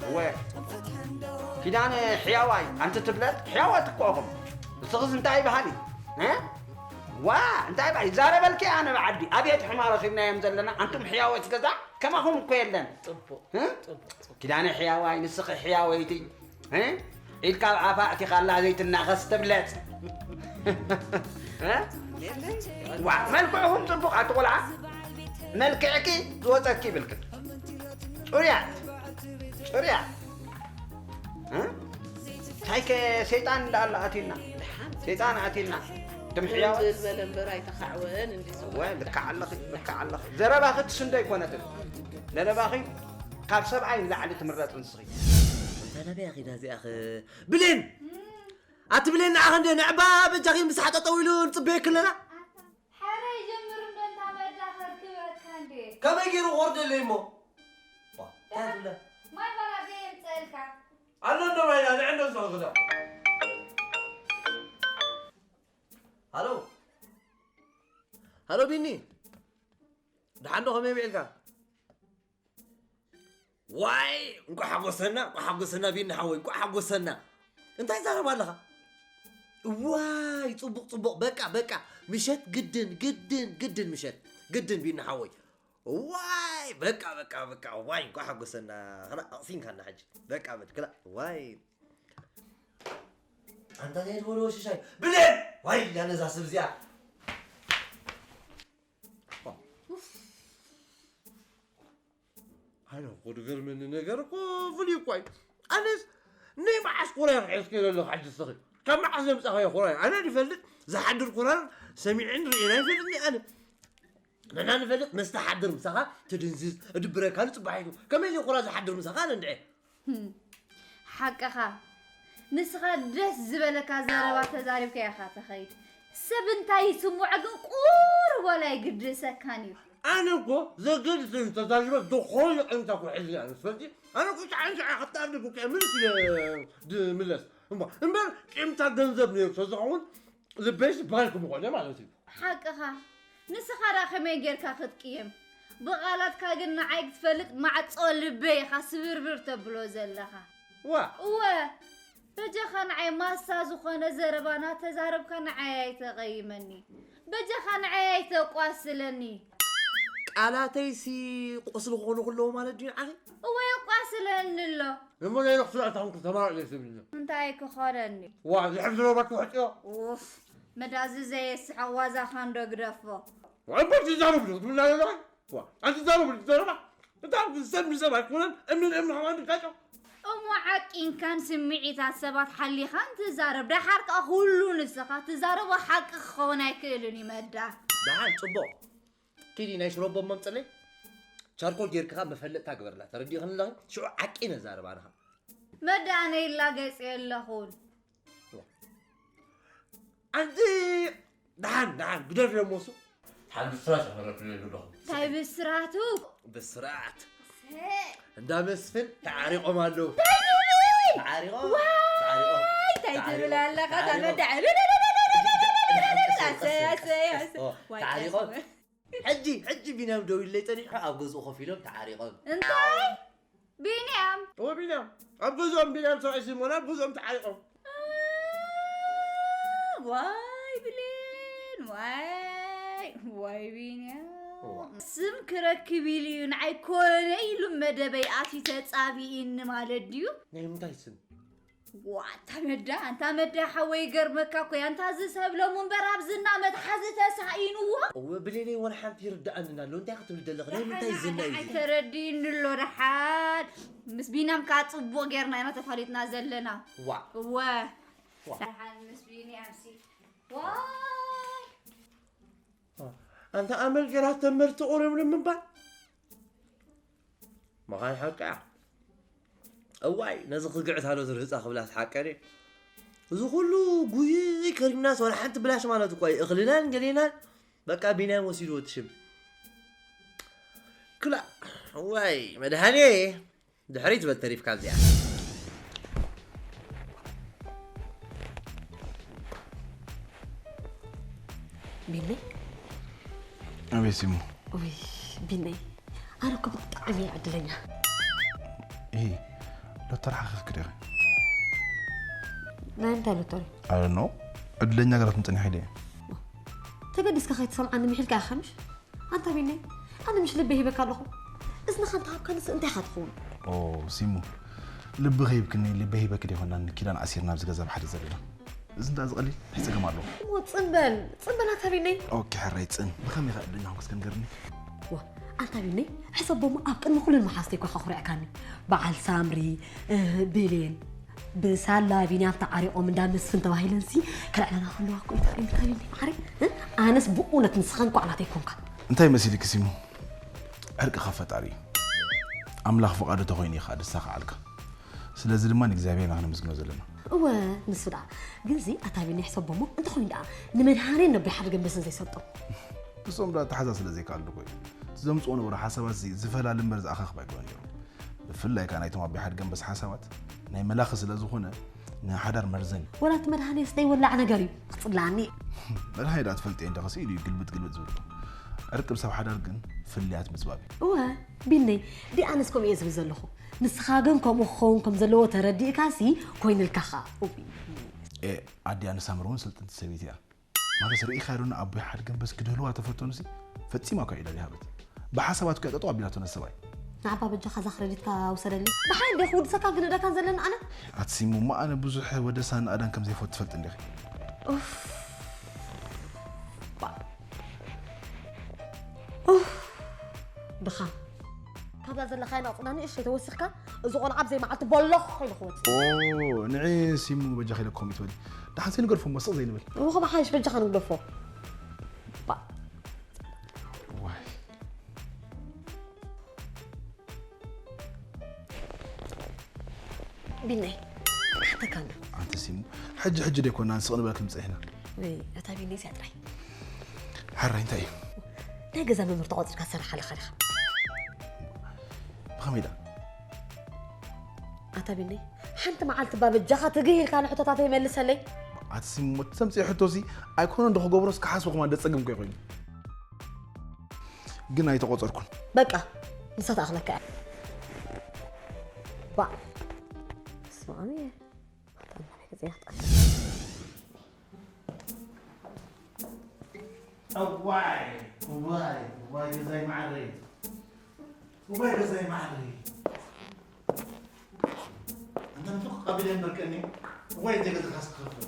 እወ። ኪዳነ ሕያዋይ፣ ኣንቲ ትብለት ሕያዋት እኮ ኢኹም። ንስኽስ እንታይ በሃሊ? እ? ዋ፣ እንታይ በሃሊ? ይዛረበልኪ ኣነ ብዓዲ። ኣቤት ሕማ ረኺብናዮም ዘለና። ኣንቱም ሕያዎት ገዛ፣ ከማኹም እኮ የለን። ጽቡቕ፣ እ? ጽቡቕ፣ ጽቡቕ። ኪዳነ ሕያዋይ፣ ንስኺ ሕያወይቲ። እ? ኢድካ ኣብ ኣፋ ኣእቲኻላ ዘይትናኸስ ትብለጽ። እ? ዋ፣ መልክዕኹም ጽቡቕ ኣቲ ቆልዓ። መልክዕኪ ዝወጸኪ ይብልክን። ጽሩያት። ጽሩያት። እ? እንታይ ከ ሰይጣን እንዳኣላ ኣቲና። ሰይጣን ኣቲና። ትምሕያወ። ዝብል በለ እምበር ኣይተኻዕወን እንዲ ዝብል። ወ፣ ልክዕ ኣለኺ፣ ልክዕ ኣለኺ። ዘረባኺ ትስንዶ ኣይኮነትን። ዘረባኺ ካብ ሰብኣይ ንላዕሊ ትምረጽ ንስኺ። እንተ ናበይ ኣኺዳ እዚኣኺ? ብሌን! ኣቲ ብሌን ንዓኺ እንደ ንዕባ በጃኺ ምሳሕ ጠጠው ኢሉ ንጽበየኪ ኣለና። ሓራይ ጀምር እንዶ እንታ መዳ ከርክበካ እንዴ። ከመይ ገይሩ ክወርደለይ እሞ? ዋ፣ እንታይ ትብለ? ማይ ባላ ዘየምፀልካ። ኣሎ እንዶ ማይና ንዕንዶ ዝኸፍታ። ሃሎ። ሃሎ ቢኒ። ደሓን ዶ ከመይ ውዒልካ? ዋይ፣ እንኳዕ ሓጎሰና፣ እንኳዕ ሓጎሰና ቢኒ ሓወይ፣ እንኳዕ ሓጎሰና። እንታይ ዛረባ ኣለኻ? ዋይ፣ ጽቡቕ፣ ጽቡቕ። በቃ፣ በቃ። ምሸት ግድን፣ ግድን፣ ግድን ምሸት። ግድን ቢኒ ሓወይ። ዋይ፣ በቃ፣ በቃ፣ በቃ። ዋይ፣ እንኳዕ ሓጎሰና። ክላ፣ ኣቕሲንካና ሕጂ። በቃ በል፣ ክላ። ዋይ። ኣንታ እንታይ ትበልዎ ሽሻይ? ብሌን! ዋይ፣ ያነዛ ስብ እዚኣ። ኣነ እኮ ዝገርመኒ ነገር እኮ ፍሉይ እኮ እዩ። ኣነስ ናይ መዓስ ኩራር ሒዝኪ ዘለኺ ሕጂ እስኺ? ካብ መዓስ ዘምጻኻዮ ኩራር? ኣነ ዝፈልጥ ዝሓድር ኩራር ሰሚዐን ርኤን ኣይፈልጥን ኣነ። ንሕና ንፈልጥ ምስ ትሓድር ምሳኻ ትድንዝዝ፣ እድብረካ ንጽባሒቱ። ከመይ ኢሉ ኩራር ዝሓድር ምሳኻ ኣነ እንድዒ? ህም፣ ሓቅኻ። ንስኻ ደስ ዝበለካ ዘረባ ተዛሪብካ ኢኻ ተኸይድ። ሰብ እንታይ ይስምዖ ግን ቁሩብ ዋላ ኣይግድሰካን እዩ። ኣነ እኮ ዘገድስ እንተዛሪበ ዝኾነ ቂምታ እኮ ሒዝኒ ኣነ ትፈልጢ? ኣነ እኮ ጫዓን ጫዓ ካብቲ ኣርዲ እኮ ምልስ ኢለ ድምለስ። እሞ፣ እምበር ቂምታ ገንዘብ ነይሩ ተዝኸውን ልበይስ ባንክ ምኾነ ማለት እዩ። ሓቅኻ። ንስኻ ደኣ ከመይ ጌርካ ክትቅየም? ብቓላትካ ግን ንዓይ ክትፈልጥ ማዕጾ ልበይ ኢኻ ስብርብር ተብሎ ዘለኻ። ዋ! እወ፣ በጃኻ ንዓይ ማሳ ዝኾነ ዘረባ ናተዛረብካ ንዓይ ኣይተቐይመኒ። በጃኻ ንዓይ ኣይተቋስለኒ። ቃላተይሲ ቁስሊ ክኾኑ ከለዉ ማለት ድዩ ንዓኺ? እወ፣ የቋስለኒ ኣሎ። እሞ ናይ ርኽሲ ኣታኹም ክተማርዕ ዘይትብልኒ። እንታይ ክኾነኒ? ዋ፣ ዝሕፍ ዝረባ ትውሕጥዮ። ኡፍ፣ መዳዚ ዘየስሕቕ ዋዛኻ እንዶ ግደፎ። ወንበር ትዛረብ ዶ ትብልና ዘለኻ? ዋ፣ ኣንቲ ትዛረብ ዶ ትዛረባ? እታ ሰብ ንሰብ ኣይኮነን፣ እምኒ ንእምኒ ከማን ትጋጮ። እሞ ዓቂንካን ስምዒታት ሰባት ሓሊኻን ትዛረብ። ደሓር ከኣ ኩሉ ንስኻ ትዛረቦ ሓቂ ክኸውን ኣይክእልን እዩ መዳ። ደሓን፣ ጽቡቕ። ኪዲ ናይ ሽሮቦ መምጽለይ ቻርኮል ጌርካ መፈለጥታ ግበርላ። ተረዲእኽኒ ኣለኺ? ሽዑ ዓቂ ነዛረብ ኣንኻ። መዳ ኣነ ይላገጽ የለኹን። ኣንቲ ደሓን፣ ደሓን፣ ግደፍ እዮም ወሱ። ሓንቲ ብስራት ይኸረክሉ ኣለኹ። እንታይ ብስራቱ? ብስራት። ሰ- እንዳ መስፍን ተዓሪቖም ኣለዉ። እንታይ ትብል? ተዓሪቖም፣ ዋይ! ተዓሪቖም፣ እንታይ ትብል ተዓሪቖም፣ ኣለኻ? ተዓሪቖም። ተመዳዕ። ኣሰይ፣ ኣሰይ፣ ኣሰይ። ኦ፣ ዋይ፣ ተዓሪቖም። ቀስ- ሕጂ፣ ሕጂ ቢንያም ደዊለይ ጸኒሑ ኣብ ገዝኡ ኮፍ ኢሎም ተዓሪቖም። እንታይ? ቢንያም? እወ፣ ቢንያም። ኣብ ገዝኦም ቢንያም ሰብኣይ ሲሞን ኣብ ገዝኦም ተዓሪቖም። ዋይ ብሌን፣ ዋይ፣ ዋይ ቢንያም። እዋ። ስም ክረክብ ኢሉ እዩ ንዓይ ኮነ ኢሉ መደበይ ኣትዩ ተጻቢኢኒ ማለት ድዩ? ናይ ምንታይ ስም? ዋ፣ ኣንታ መዳ፣ ኣንታ መዳ ሓወይ ይገርመካ እኮ እዩ። ኣንታ እዚ ሰብ ሎሚ እምበር ኣብ ዝና መትሓዚ ተሳኢንዎ። እወ፣ ብሌነይ ወላ ሓንቲ ይርድኣንን ኣሎ። እንታይ ክትብል ዘለኺ? ናይ ምንታይ ዝና እዩ እዚ? ተረዲእኒ ኣሎ ደሓን። ምስ ቢናም ከኣ ጽቡቕ ጌርና ኢና ተፋሊጥና ዘለና። ዋ። እወ። ዋ። ደሓን ምስ ቢንያምሲ። ዋይ። ኣንታ ኣመል ጌራ ተመርቲ ቁርምርም ምባል። መኻን ሓቃ። እዋይ፣ ነዚ ክግዕት ኣሎ ዝርህጻ ክብላስ ሓቀ ድየ? እዚ ኩሉ ጉይይ ከሪምናስ ዋላ ሓንቲ ብላሽ ማለት እኮ እዩ። እኽልናን ገሌናን በቃ ቢንያም ወሲድዎ እቲ ሽም። ክላእ፣ እዋይ፣ መድሃኔ፣ ድሕሪት በል ተሪፍካ እዚኣ። ቢኒ? ኣቤት ሲሙ። ውይ፣ ቢኒ፣ ኣነ እኮ ብጣዕሚ እየ ዕድለኛ። እሂ፣ ሎተሪ ሓኺኽኪ ዲኺ? ናይ እንታይ ሎተሪ? I don't know። ዕድለኛ ገለ ክትምፅእ ንሓይለ እየ። ተገዲስካ ከይትሰምዓኒ ምሒልካ ኢኻ ምሽ? ኣንታ ቢኒ፣ ኣነ ምሽ ልበይ ሂበካ ኣለኹ። እዝንኻ እንተሃብካንስ እንታይ ኢኻ ትኸውን? ኦ፣ ሲሙ፣ ልቢ ከይብክኒ ልቢ ሂበክ ደይኮና ንኪዳን ኣሲርና ኣብዚ ገዛ ብሓደ ዘለና። እዚ እንዳ ዝቐሊል እንታይ ጸገም ኣለዎ? እሞ ጽምበል፣ ጽምበል ኣታ ቢነይ። ኦኬ፣ ሕራይ ጽን። ብኸመይ ኢኻ ዕድለኛ ኾንኩ እስከ ንገርኒ? ዋ፣ ኣንታ ቢነይ፣ ሕሰቦሞ ኣብ ቅድሚ ኩለን መሓዝተይ እኮ ኢኻ ኩሪዕካኒ። በዓል ሳምሪ፣ እ፣ ብሌን፣ ብሳላ ቢንያም ተዓሪቖም እንዳ መስፍን ተባሂለንሲ ከልዕለና ከለዋ እኮ ኢኻ ቢነይ፣ ማዕረይ፣ እ? ኣነስ ብእውነት ንስኻ እንኳዕ ናተይ ኮንካ። እንታይ መሲልኪ ሲሙ? ዕርቂ ካብ ፈጣሪ እዩ። ኣምላኽ ፍቓዱ ተኾይኑ እዩ ኸኣ ደስታ ከዓልካ። ስለዚ ድማ ንእግዚኣብሔር ኢና ክነመስግኖ ዘለና። እወ፣ ንሱ ደኣ። ግን እዚ ኣታ ቢኒ ሕሰቦሞ፣ እንተኾይኑ ደኣ ንመድሃኔን ነቦይ ሓድገ መስን ዘይሰጦም። ንሶም ደኣ ኣተሓዛ ስለ ዘይከኣሉ እኮ እዩ። እቲ ዘምጽኦ ነበሩ ሓሳባት እዚ ዝፈላሊ እምበር ዝኣኻኽብ ኣይኮነን ነይሩ። ብፍላይ ከኣ ናይቶም ኣቦይ ሓድገ ኣንበሳ ሓሳባት ናይ መላኺ ስለ ዝኾነ ንሓዳር መርዘን እዩ። ወላ እቲ መድሃኔስ ደይወላዕ ነገር እዩ። ክጽላኒ። መድሃኔ ደኣ ትፈልጥዮ እንዲኺ፣ ስኢሉ እዩ ግልብጥ ግልብጥ ዝብል እኮ። ዕርቂ ብሰብ ሓዳር ግን ፍልያት ምጽባብ እዩ። እወ፣ ቢነይ፣ ዲኣነስ ከምኡ እየ ዝብል ዘለኹ። ንስኻ ግን ከምኡ ክኸውን ከም ዘለዎ ተረዲእካሲ ኮይኑልካ ኸኣ። እውይ። ኤ፣ ኣዲኣ ንሳምሪ እውን ስልጥንቲ ሰበይቲ እያ። ማለት ርኢኻዮ ዶ ንኣቦይ ሓድገ ኣንበስ ክድህልዋ ተፈቶንሲ ፈጺማ እኳ ኢዳ ዘይሃበት። ብሓሳባት እኮ እያ ጠጠው ኣቢላቶ ነቲ ሰብኣይ። ንዓባ በጃኻ እዛ ክረዲትካ ውሰደለይ። ብሓይል ዲየ ክውድሰካን ክንእደካን ዘለና ኣነ? ኣቲ ሲሙ፣ እሞ ኣነ ብዙሕ ወደሳን ንኣዳን ከም ዘይፈቱ ትፈልጢ እንዲኺ። ኡፍ። ባ-፣ ኡፍ። ድኻም። ካብዛ ዘለኻያ ናቕጽና ንእሽተይ ተወሲኽካ፣ እዚ ቆልዓ ኣብ ዘይመዓልቲ ቦሎኽ ኢሉ ክወጽእ። ኦ፣ ንዒ ሲሙ በጃኺ ኢለ ኮሚት በሊ። ደሓን ዘይንገድፎ እሞ ስቕ ዘይንብል። እሞ ኸ ብሓይሽ በጃኻ ንግደፎ። ባ-፣ ዋይ። ቢነይ፣ ክሓተካ እንዶ። ኣንቲ ሲሙ፣ ሕጂ ሕጂ ደይኮና ንስቕ ንበል ክንብል ጸኒሕና። ወይ፣ ኣታ ቢነይ እዚኣ ጥራይ። ሕራይ እንታይ እዩ? ናይ ገዛ መምህር ተቖጺርካ ትሰርሕ ኣለኻ ዲኻ? ብኸመይ ደኣ? ኣታ ቢነይ፣ ሓንቲ መዓልቲ እባ በጃኻ ትግህ ኢልካ ንሕቶታተይ መልሰለይ። ኣቲ ሲሙ፣ እቲ ተምጽኦ ሕቶሲ ኣይኮነን ዶ ክገብሮስ ክሓስቦ ከማን ደጸግም እኮ እዩ ኮይኑ። ግን ኣይተቖጸርኩን። በቃ፣ ንሳ ትኣኽለካ እያ። ባዕ። ስማዕኒ እየ። ኣታ እንታይ ገጽ እያ ክትኣክል? እዋይ፣ እዋይ፣ እዋይ ገዛይ መዓረይ። እዋይ ገዛይ መዓረይ። ኣንታ ንፉዕ ኣቢለ እምበር ቀኒ። እዋይ፣ እዚ ገዛኻስ ክኸፍል።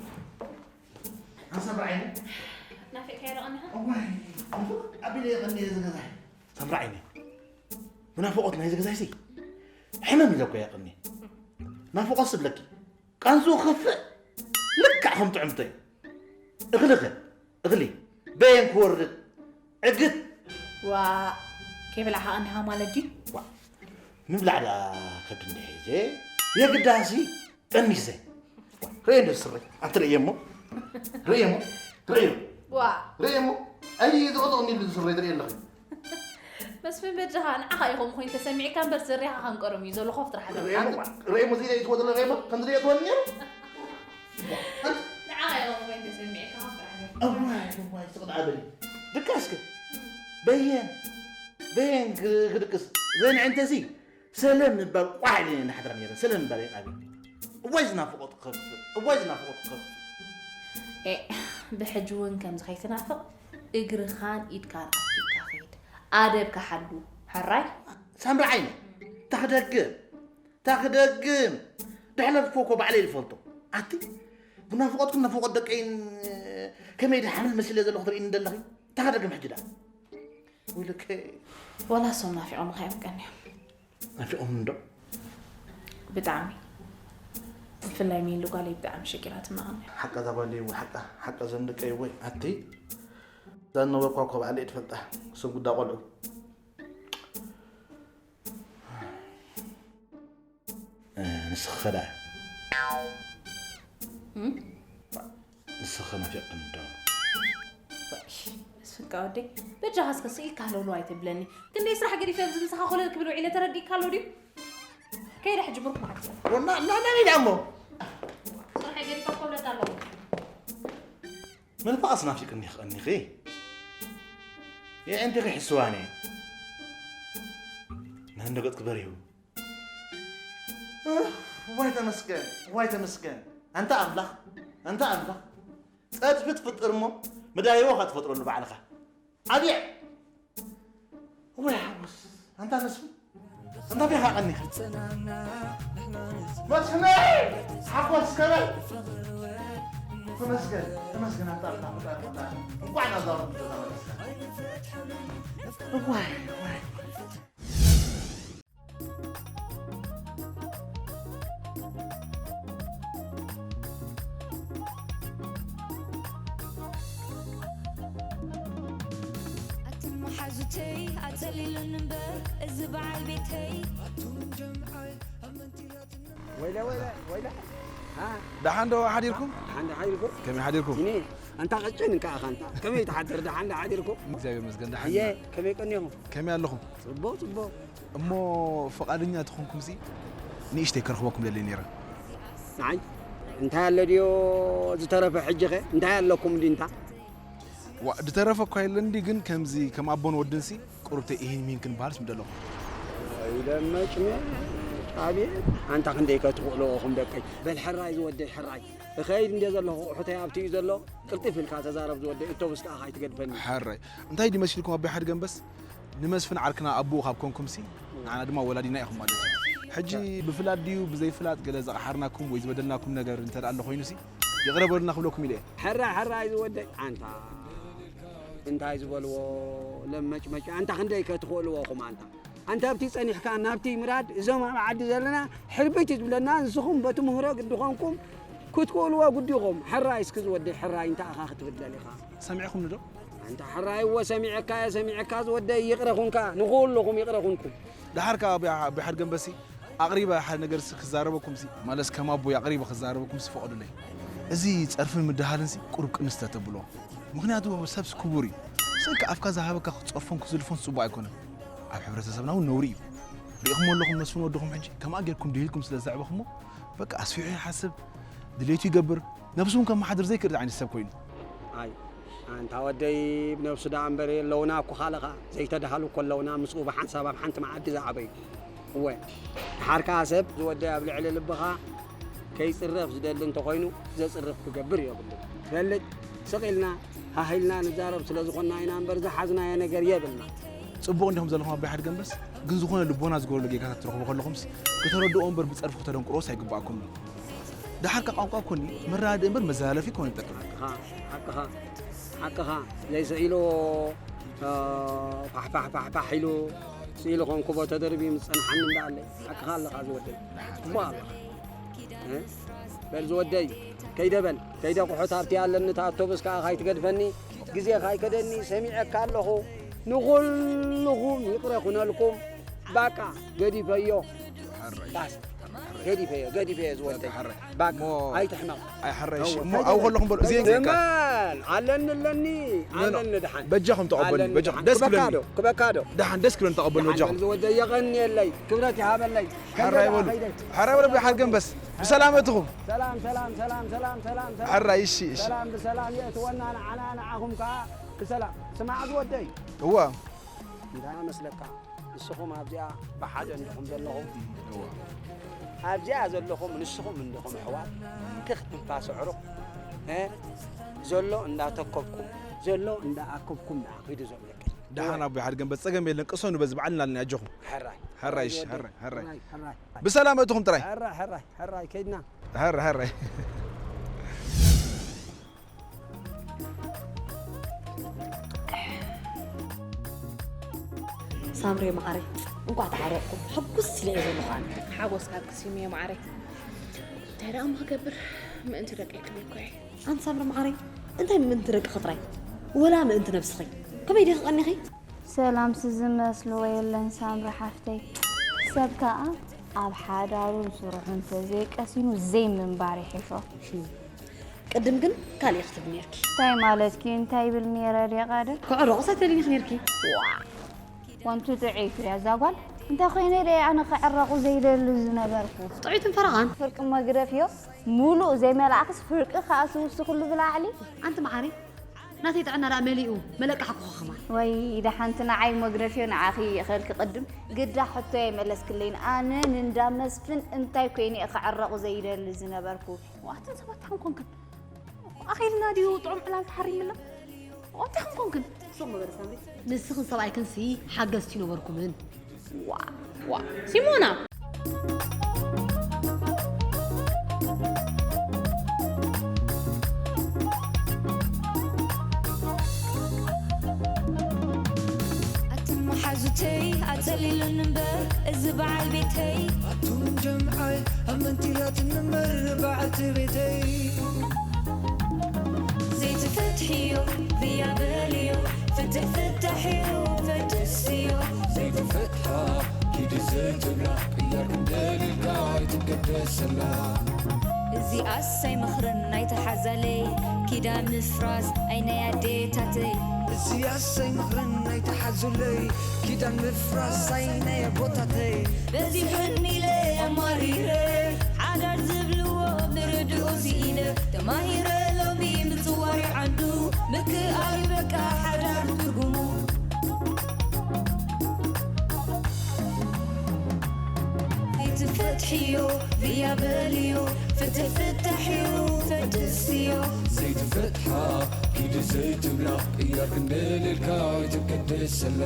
ኣንሳብ ርዓይኒ። ናፊቕካዮ ዶ ቀኒኻ? እዋይ፣ ንፉዕ ኣቢለ የቐኒ እዚ ገዛይ። ሳምራ ዓይነይ፣ ብናፍቖት ናይዚ ገዛይሲ ሕምም ኢለኮ እየ ቀኒ። ናፍቖት ስብለኪ፣ ቃንዝኡ ክኸፍእ ልክዕ ከም ጥዕምተይ። እኽሊ ኸ? እኽሊ በየን ክወርድ? ዕግት! ዋእ፣ ከይበላዕኻ ቀኒኻ ማለት ድዩ? ዋእ፣ ምብላዕ ደኣ ከብዲ እንድሕር ሒዘ፣ የግዳሲ ጠኒሰ። ርእየ እንደ ስረይ፣ ኣቲ ርእየ እሞ፣ ርእየ እሞ፣ ርእየ፣ ዋ። ርእየ እሞ፣ ኣይ፣ ዝቕጥቕኒ ኢሉ ስረይ ትርእየ ኣለኺ። መስፍን በጃኻ፣ ንዓኻ እዩ ከምኡ ኮይኑ ተሰሚዕካ እምበር፣ ዝርያኻ ከም ቀደሙ እዩ ዘሎ፣ ኮፍ ጥራሕ በል። ርእየ እሞ፣ ርእየ እሞ፣ እዚ ርእየ ትወ-፣ ርእየ እሞ፣ ከምዚ ርእየ ትወኒ ነይሩ። ንዓኻ እዩ ከምኡ ኮይኑ ተሰሚዕካ፣ ኮፍ ጥራሕ በል። እዋይ፣ እዋይ፣ ስቕ ደኣ በሊ። ድቃስኪ፣ በየን፣ በየን ክ-፣ ክድቅስ፣ ዘን ዕንተሲ፣ ሰለም ምባል ቋዕ ኢለን እየን ዝሓድራ ነይረን። ሰለም ምባል እየን ኣብየን። እዋይ ዝናፍቖት ክኸፍእ፣ እዋይ ዝናፍቖት ክኸፍእ። ኤእ፣ ብሕጂ እውን ከምዚ ከይትናፍቕ እግርኻን ኢድካን ኣኪብካ ኺድ። ኣደብካ ሓሉ፣ ሕራይ? ሳምሪ ዓይነይ፣ እታ ክደግም፣ እታ ክደግም። ድሕለፍኩ እኮ ባዕለይ ዝፈልጦ። ኣቲ፣ ብናፍቖትኩም ናፍቖት ደቀይን ከመይ ድሓምል መሲለ ዘለኹ ትርእይኒ ዘለኺ? እታ ክደግም ሕጂ ደኣ። ወይለከ። ወላ እሶም ናፊቖምኻ እዮም ቀንዮም። ናፊቖም እንዶ? ብጣዕሚ። ብፍላይ ሚሉ ጓለይ ብጣዕሚ ሸጊራትና ቀንያ። ሓቃ እዛ ጓለይ ወይ ሓቃ፣ ሓቃ እዘን ደቀይ ወይ ኣቲ። እዛ ነበርኳ እኮ ባዕለይ ትፈልጣ። እሶም ጉዳ ቆልዑ። እ፣ ንስኺ ኸ ደኣ? እም? ንስኺ ናፊቕክኒ ዶ? እሽ፣ መስፍንካ ወደይ፣ በጃኻ እስከ ስኢልካ ሃለውለው ኣይተብለኒ። ክንደይ ስራሕ ገዲፈ ኣብዚ ምሳኻ ኮለል ክብል ውዒለ ተረዲእካ ኣሎ ድዩ? ከይደ ሕጂ ብሩኽ መዓልቲ። ወና-፣ ና-፣ ናበይ ደኣ እሞ? ስራሕ ገዲፈ ኮለል ኣለኹ። ምንፋቕስ ናፊቕኒ ክቐኒኺ? የዕንቲኺ ሕስዋኒ። ንህንዶ ገጽኪ በሪሁ። እህ፣ ዋይ ተመስገን፣ ዋይ ተመስገን። ኣንታ ኣምላኽ፣ ኣንታ ኣምላኽ። ጸድፊ ትፍጥር እሞ፣ መዳይቦ ኸኣ ትፈጥረሉ ባዕልኻ። ኣቢዕ! ወይ ሓጎስ፣ ኣንታ መስፍን፣ ኣንታ ቢኻ ቀኒኻ? መስፍነይ! ሓጎስ ከመይ? ተመስገን፣ ተመስገን፣ ኣታ፣ ኣታ፣ ኣታ፣ ኣታ። እንኳዕ ናብዛ ወዲ ተመለስካ። እዋይ፣ እዋይ። ኣቱም መሓዙተይ ኣጸሊሉኒ እምበር፣ እዚ በዓል ቤተይ። ወይለ፣ ወይለ፣ ወይለ። ሃ? ደሓን ዶ ሓዲርኩም? ደሓን ዶ ሓዲርኩም? ከመይ ሓዲርኩም? እኔ፣ ኣንታ ቀጭን እንካ ኣኻ ኣንታ። ከመይ ትሓድር? ደሓን ዶ ሓዲርኩም? እግዚኣብሔር ይመስገን፣ ደሓን እየ፣ ኢና። ከመይ ቀኒኹም? ከመይ ኣለኹም? ጽቡቕ፣ ጽቡቕ። እሞ ፍቓደኛ ተኾንኩምሲ፣ ንእሽተይ ከርኽበኩም ደልየ ነይረ። ንዓይ? እንታይ ኣሎ ድዮ ዝተረፈ ሕጂኸ? እንታይ ኣለኩም ድንታ? ዋ፣ ዝተረፈ እኳ የለን ድዩ፣ ግን ከምዚ ከም ኣቦን ወድንሲ ቁሩብተይ ኢሂን ሚሂን ክንበሃልስ ምደለኹ። ኢለ መጭመጭ፣ ኣቤት፣ ኣንታ ክንደይ ከ ትኽእልዎ ኢኹም ደቀይ። በል ሕራይ ዝወደይ ሕራይ። እኸይድ እንደ ዘለኹ ኣቑሑተይ ኣብቲ እዩ ዘሎ፣ ቅልጥፍ ኢልካ ተዛረብ ዝወደይ፣ እቶብስ ከኣ ካይትገድፈኒ። ሕራይ። እንታይ ድዩ መሲልኩም ኣቦይ ሓድገንበስ? ንመስፍን ዓርክና ኣቦኡ ካብ ኮንኩምሲ፣ ንዓና ድማ ወላዲና ኢኹም ማለት እዩ። ሕጂ ብፍላጥ ድዩ ብዘይፍላጥ ገለ ዘቕሓርናኩም ወይ ዝበደልናኩም ነገር እንተ ደኣ ኣሎ ኮይኑሲ፣ ይቕረ በሉልና ክብለኩም ኢለ እየ። ሕራይ፣ ሕራይ ዝወደይ፣ ኣንታ እንታይ ዝበልዎ ለመጭመጭ፣ ኣንታ ክንደይ ከ ትኽእልዎ ኢኹም ኣንታ? ኣንታ ኣብቲ ጸኒሕካ ናብቲ ምራድ፣ እዞም ኣብ ዓዲ ዘለና ሕርብት እዩ ዝብለና፣ ንስኹም በቲ ምህሮ ግዲ ኾንኩም ክትክእልዎ ግዲ ኢኹም። ሕራይ እስኪ ዝወደይ፣ ሕራይ እንታይ ኢኻ ክትብል ደሊኻ? ሰሚዕኹምኒ ዶ? ኣንታ ሕራይ እወ ሰሚዐካ እየ፣ ሰሚዐካ ዝወደይ፣ ይቕረ ኩንካ፣ ንኹልኹም ይቕረ ኩንኩም። ደሓር ከኣ ኣቦይ ሓድገንበሲ ኣቕሪበ ሓደ ነገርሲ ክዛረበኩምሲ፣ ማለትስ ከም ኣቦይ ኣቕሪበ ክዛረበኩምሲ ፍቐዱለይ። እዚ ጸርፍን ምድሃልንሲ ቁሩብ ቅንስ ተተብሎ። ምኽንያቱ ሰብስ ክቡር እዩ። ስእልካ ኣፍካ ዝሃበካ ክትጸርፎን ክዝልፎን ጽቡቕ ኣይኮነን። ኣብ ሕብረተሰብና እውን ነውሪ እዩ። ርኢኹሞ ኣለኹም መስፍን ወድኹም ሕጂ ከምኣ ጌርኩም ድሂልኩም ስለ ዘዕበኹሞ፣ በቃ ኣስፊሑ ይሓስብ፣ ድሌቱ ይገብር፣ ነብሱ እውን ከመሓድር ዘይክእል ዓይነት ሰብ ኮይኑ። ኣይ፣ ኣንታ ወደይ ብነብሱ ደኣ እምበር የለውና እኮ ካልኻ፣ ዘይተዳሃሉ እኮ ኣለውና፣ ምስኡ ብሓንሳብ ኣብ ሓንቲ መዓዲ ዝዓበዩ። እወ፣ ደሓር ከኣ ሰብ ዝወደይ ኣብ ልዕሊ ልብኻ ከይጽረፍ ዝደሊ እንተኾይኑ፣ ዘጽርፍ ክገብር የብሉን። ትፈልጥ፣ ስቕ ኢልና፣ ሃህ ኢልና ንዛረብ ስለ ዝኾንና ኢና እምበር ዝሓዝናዮ ነገር የብልና። ጽቡቕ እንዲኹም ዘለኹም ኣቦይ ሓድገንበስ፣ ግን ዝኾነ ልቦና ዝጎደሎ ጌጋታት ትረኽቡ ከለኹምስ፣ ክተረድኦ እምበር ብጸርፊ ክተደንቁሮስ ኣይግባኣኩምን እዩ። ደሓር ከ ቋንቋ እኮ እንዲ መረዳድኢ እምበር መዘላለፊ እኮ ይጠቅም። ሓቅኻ፣ ሓቅኻ፣ ሓቅኻ። ዘይስኢሉ፣ እ፣ ፋሕ፣ ፋሕ፣ ፋሕ፣ ፋሕ ኢሉ ስኢሉ ኮንኩቦ ተደርቢ ምስ ጸንሓኒ እንዳኣለ። ሓቅኻ ኣለኻ ዝወደይ። እሞ ኣለኻ። እ? በል ዝወደይ፣ ከይደ በል። ከይደ ቁሑት ኣብቲ ኣለኒ፣ እታ ኣውቶቡስ ከኣ ካይትገድፈኒ። ግዜ ካይከደኒ ሰሚዐካ ኣለኹ። ንኹልኹም ይቕረ ኩነልኩም። ባቃ፣ ገዲፈዮ። ሓራይ። ባስ። ገዲፈዮ፣ ገዲፈዮ ዝወደይ። ሓራይ። ባቃ፣ እሞ ኣይትሕመቕ። ኣይ ሓራይ፣ እሺ። እወ፣ እሞ ከይደ ኣብኡ በል። ከለኹም በሉ፣ እዚኤን ከይደ ጌርካ። በል። ኣለኒ፣ ኣለኒ፣ ኖ፣ ኖ። ኣለኒ ድሓን። በጃኹም ተቐበሉኒ፣ ኣለኒ በጃኹም። ድሓን። ደስ ክበካ ክብለኒ። ዶ? ክበካ ዶ? ደሓን፣ ደስ ክብለኒ ተቐበሉኒ፣ ደሓን በጃኹም። በል ዝወደይ፣ የቐንየለይ። ክብረት ይሃበለይ። ሓራይ ከይደ በሉ። ከይደ። ሓራይ በሉ፣ ብሓር ገንበስ። ብሰላም እትኹም። ሰላም፣ ሰላም፣ ሰላም። ሓራይ፣ እሺ፣ እሺ። ሰላም ብሰላም የእትወና፣ ንዓና፣ ንዓኹም ከኣ ብሰላም። ስማዕ ዝወደይ። እዋ። እንታይ መስለካ? ንስኹም ኣብዚኣ ብሓደ እንዲኹም ዘለኹም። እዋ። ኣብዚኣ ዘለኹም ንስኹም እንዲኹም ኣሕዋት። ትኽ ትንፋስ ኣዕሩኽ። እ? ዘሎ እንዳተከብኩም፣ ዘሎ እንዳኣከብኩም ንዓ ኺዱ ዘሎ። ደሓን ኣቦይ ሓድገ እምበር ጸገም የለን፣ ቅሰኑ በዚ በዓል እናልና ኣጆኹም። ሕራይ። ሕራይ፣ እሺ፣ ሕራይ፣ ሕራይ። ሕራይ፣ ሕራይ። ብሰላም እትኹም ጥራይ። ሕራይ፣ ሕራይ፣ ሕራይ፣ ከይድና። ሕራይ፣ ሕራይ። ሳምሬ መዓረይ፣ እንቋዕ ተዓረቕኩም። ሕጉስ ኢለ እየ ዘለኹ ኣነ። ሓጎስ ሓግስ እዩ እየ መዓረይ። እንታይ ደኣ እሞ ክገብር፣ ምእንቲ ደቀይ ክብል እኮ እየ። ኣንቲ ሳምሪ መዓረይ፣ እንታይ ምእንቲ ደቅኺ ጥራይ? ወላ ምእንቲ ነብስኺ? ከመይ ዲኺ ቀኒኺ? ሰላምሲ ዝመስልዎ የለን ሳምሪ ሓፍተይ። ሰብ ከኣ ኣብ ሓዳሩን ስርሑን እንተዘይቀሲኑ ዘይምንባር ይሕሾ። ቅድም ግን ካልእ ክትብሊ ነርኪ። እንታይ ማለትኪ? እንታይ ይብል ነይረ ድየ ቀደም? ክዕረቑ ሰትደልኒ ኢኺ ነርኪ። ዋእ! ኮንቱ ጥዑይ ፍርያ እዛ ጓል። እንታይ ኮይነ ደየ ኣነ ክዕረቑ ዘይደሊ ዝነበርኩ? ጥዑይትን ፈረቓን። ፍርቂ መግረፍዮ፣ ሙሉእ ዘይመላእክስ ፍርቂ ከኣ ትውስኽሉ ብላዕሊ። ኣንቲ መዓረይ፣ ናተይ ጥዕና ደኣ መሊኡ መለቃ ሓኩኻ ከማን። ወይ ደሓንቲ ንዓይ መግረፍዮ ንዓኺ ይእኸልኪ ቅድም ግዳ ሕቶይ ኣይመለስክለይን። ኣነ ንእንዳ መስፍን እንታይ ኮይነ እየ ክዕረቑ ዘይደሊ ዝነበርኩ? ዋትን ሰባት ሓንኮንክን። ኣኺልና ድዩ ጥዑም ዕላል ተሓሪምና? እንታይ ሓንኮንክን? ሱቕ ምበል ሳምሪ። ንስኽን ሰብኣይክንሲ ሓገዝቲ ነበርኩምን። ዋ፣ ዋ። ሲሞና! ሰሊሉኒ እምበር እዚ በዓል ቤተይ። ኣቱም ጀምዓይ ኣብ መንቲላት ንመር በዓልቲ ቤተይ። ዘይትፍትሕዮ ብያ በልዮ፣ ፍትሕ ፍታሕዮ ፈትስዮ። ዘይትፈትሓ ኪዲ ዘይትብላ፣ ቅያር ክንደልልካ ኣይትገደሰላ። እዚኣስ ኣይመኽርን ናይተሓዛለይ፣ ኪዳን ምፍራስ ኣይ ናይ ኣዴታተይ። እዚኣስ ኣይመኽርን ናይተሓዙለይ፣ ኪዳን ምፍራስ ኣይ ናይ ኣቦታተይ። በዚሑኒ ኢለ ኣማሪረ፣ ሓዳር ዝብልዎ ምርድኡ ስኢነ። ተማሂረ ሎሚ ምጽዋር ዓንዱ፣ ምክኣል በቃ ሓዳር ትርጉሙ። ዘይትፈትሕዮ ብያ በልዮ፣ ፍትሕ ፍታሕዮ ፈትስዮ። ዘይትፈትሓ ኪዲ ዘይትብላ፣ ቅያር ክንደልልካ ኣይትገደሰላ።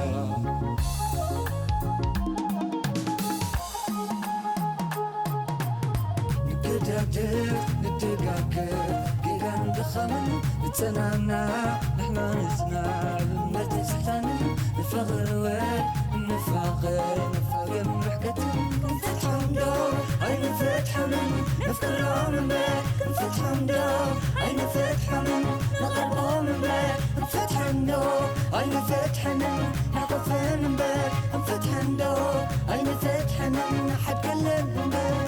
ንገዳደፍ ንደጋገፍ፣ ጌጋን ድኻምን ንጸናና፣ ንሕና ንጽናዕ፣ እምነት ንስሕታንን ንፋቐር ወ ንፋቐር፣ ንፋቐር ርሕቀትን። ክንፈትሖም ዶ ኣይንፈትሖምን፣ ነፍቅሮም እምበር። ክንፈትሖም ዶ ኣይንፈትሖምን፣ ንቐርቦም እምበር። ክንፈትሖም ዶ ኣይንፈትሖምን፣ ንሓቆፈም እምበር። ክንፈትሖም ዶ ኣይንፈትሖምን፣ ንሓድገለን እምበር።